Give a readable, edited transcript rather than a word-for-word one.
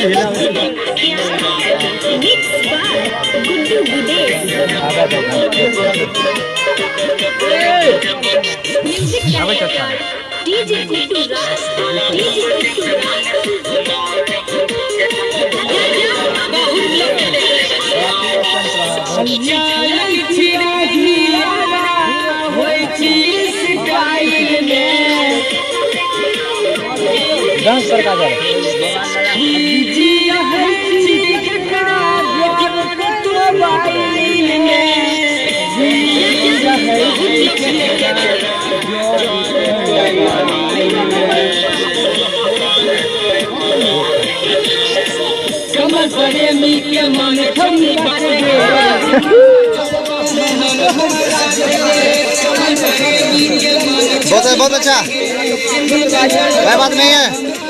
Mix by Guddu Gudesh. Music director DJ Guddu Raj, DJ Guddu Raj. Dance पर का जाए। कमल प्रेमी के मन ठंडी। बहुत है, बहुत अच्छा, कोई बात नहीं है।